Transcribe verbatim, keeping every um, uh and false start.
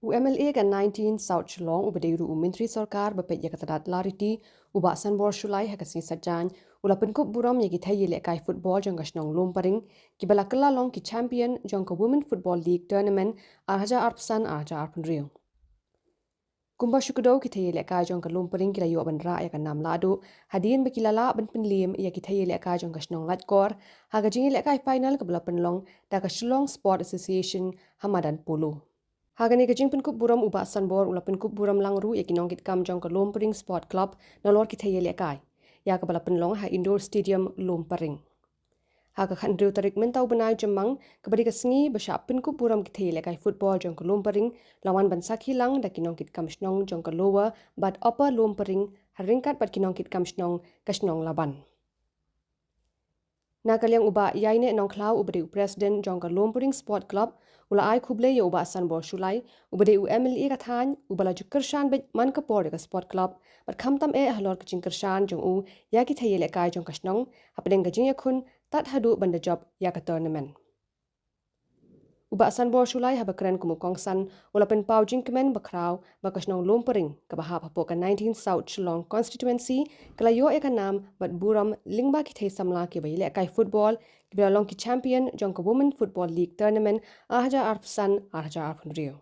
U MLA ka nineteen South Shillong uba dei ruh u Myntri Sorkar ba peit ïa ka tnad lariti, u Bah Sanbor Shullai, ha ka sngi Saitjaiñ u la pynkup burom ïa ki thei ïalehkai football jong ka shnong Loomparing, kiba la kylla long ki champion jong ka Women Football League Tournament ar hajar arphew san ar hajar arphew hynriew. Kumba shu kdew, ki thei ïalehkai jong ka Loomparing ki la ïoh ban rah ïa ka nam lahduh hadien ba ki la lah ban pynliem ïa ki thei ïalehkai jong ka shnong Laitkor ha ka jingïalehkai final kaba la pynlong da ka Shillong Sport Association ha madan polo. Ha kane ka jingpynkup burom, u Bah Sanbor u la pynkup burom lang ruh ïa ki nongkitkam jong ka Loomparing Sport Club nalor ki thei ïalehkai, ïa kaba la pynlong ha Indoor Stadium Loomparing. Ha ka khathynriew tarik mynta u bnai Jymmang, kaba dei ka sngi ba shah pynkup burom ki thei ïalehkai football jong ka Loomparing, la wan ban sakhi lang da ki nongkitkam shnong jong ka Lower bad Upper Loomparing, ha ryngkat bad ki nongkitkam shnong ka shnong Laban. Na ka liang u Bah Ïaineh Nongkhlaw uba dei u President jong ka Loomparing Sport Club u la ai khublei ïa u Bah Sanbor Shullai uba dei u MLA ka thaiñ, uba la ju kyrshan beit man ka por ïa ka Sport Club bad khamtam eh halor ka jingkyrshan jong u ïa ki thei ïalehkai jong ka shnong hapdeng ka jingïakhun tad haduh ban da jop ïa ka tournament. U Bah Sanbor Shullai, haba kren kum u kongsan, u la pynpaw jingkmen bakhraw ba ka shnong Loomparing, kaba hap hapoh ka nineteen South Shillong Constituency, ka la ïoh ïa ka nam bad burom lyngba ki thei samla kiba ïalehkai football kiba la long ki champion jong ka Women Football League Tournament ar hajar arphew san ar hajar arphew hynriew.